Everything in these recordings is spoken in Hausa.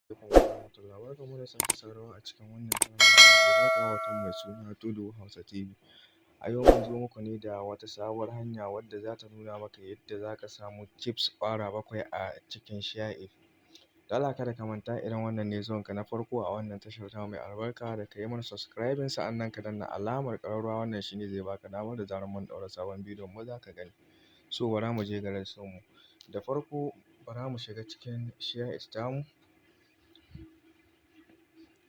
Alaikum warahmatullahi. Barkanmu da sake saduwa a cikin wannan channel mai albarka, wato mai suna Tudu Hausa TV. A yau mun zo muku ne da wata sabuwar hanya wadda za ta nuna maka yadda za ka samu chips ƙwara 7 a cikin ShareIt. Da Allah kada ka manta, idan wannan ne zuwanka na farko a wannan tashar tamu mai albarka, da ka yi mana subscribing, sa'annan ka danna alamar ƙararrawa. Wannan shi ne zai baka damar da zarar mun ɗaura sabon bidiyon mu za ka gani. So bara mu je ga mu. Da farko bara mu shiga cikin ShareIt tamu.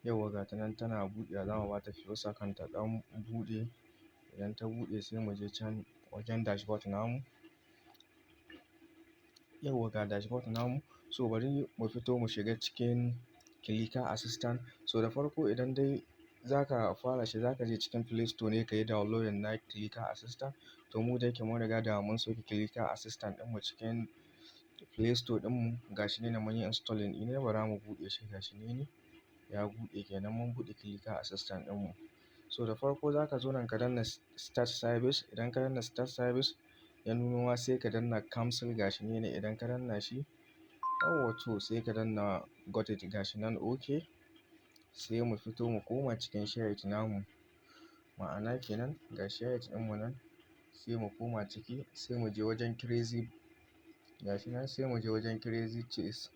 Yauwa, ga ta nan tana buɗewa, za mu bata few second ta ɗan buɗe. Idan ta buɗe, sai mu je can wajen dashboard namu. Yauwa, ga dashboard namu. So bari mu fito mu shiga cikin Clicker Assistant. So da farko, idan dai zaka fara shi, zaka je cikin Play Store ne ka yi downloading na Clicker Assistant. To mu da yake mun riga da mun sauke Clicker Assistant ɗinmu cikin Play Store ɗinmu, gashi ne mun yi installing ne, bara mu buɗe shi. Gashi ne ya buɗe kenan, mun buɗe Clicker Assistant ɗinmu. So da farko zaka zo nan ka danna Start Service. Idan ka danna Start Service, ya nuno ma, sai ka danna Cancel. Gashi ne, idan ka danna shi, yawwa, to sai ka danna Got it. Gashi nan, okay. Sai mu fito mu koma cikin ShareIt namu. Ma'ana kenan ga ShareIt ɗinmu nan, sai mu koma ciki, sai mu je wajen Crazy. Gashi nan, sai mu je wajen Crazy Chase.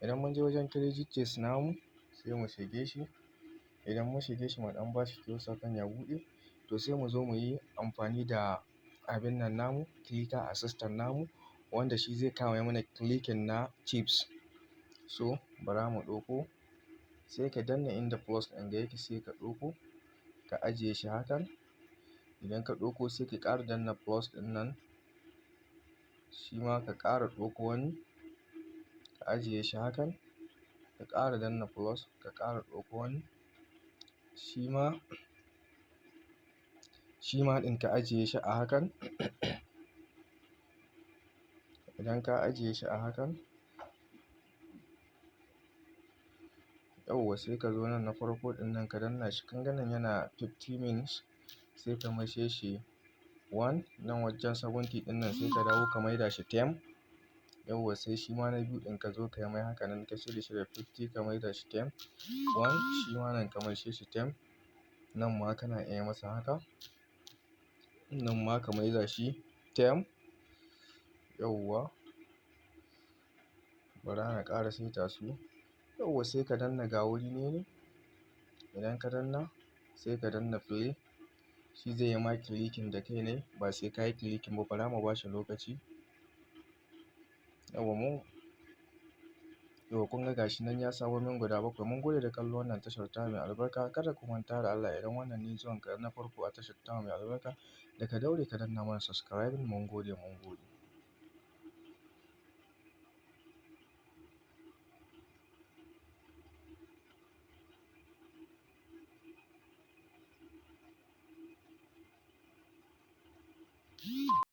Idan mun je wajen Crazy Chase namu, sai mu shige shi. Idan mun shige shi, mu ɗan bashi few second ya buɗe. To sai mu zo mu yi amfani da abin nan namu, Clicker Assistant namu, wanda shi zai kama mana clicking na chips. So bara mu ɗauko, sai ka danna inda plus ɗin ga yake, sai ka ɗauko ka ajiye shi hakan. Idan ka ɗauko, sai ka ƙara danna plus ɗin nan, shi ma ka ƙara ɗauko wani ka ajiye shi hakan. Ka ƙara danna plus, ka ƙara ɗauko wani, shi ma ɗin ka ajiye shi a hakan. Idan ka ajiye shi a hakan, yauwa, sai ka zo nan na farko ɗin nan ka danna shi. Kun ga nan yana 50 minutes, sai ka maishe shi 1. Nan wajen 70 ɗin nan, sai ka dawo ka maida shi 10. Yauwa, sai shi ma na biyu ɗin ka zo ka yi mai haka nan, ka cire shi da 50, ka maida shi 10, 1. Shi ma nan ka maishe shi 10. Nan ma kana iya masa haka, nan ma ka maida shi 10. Yauwa, bara na ƙara saita su. Yauwa, sai ka danna, ga wuri ne. Idan ka danna, sai ka danna play. Shi zai yi ma clicking da kai ne, ba sai ka yi clicking ba. Bara mu bashi lokaci. Yauwa, mu yauwa, kun ga gashi nan ya samo min guda 7. Mun gode da kallon wannan tashar tamu mai albarka. Kada ku manta da Allah, idan wannan ne zuwan ka na farko a tashar tamu mai albarka, da ka daure ka danna mana subscribing. Mun gode, mun gode.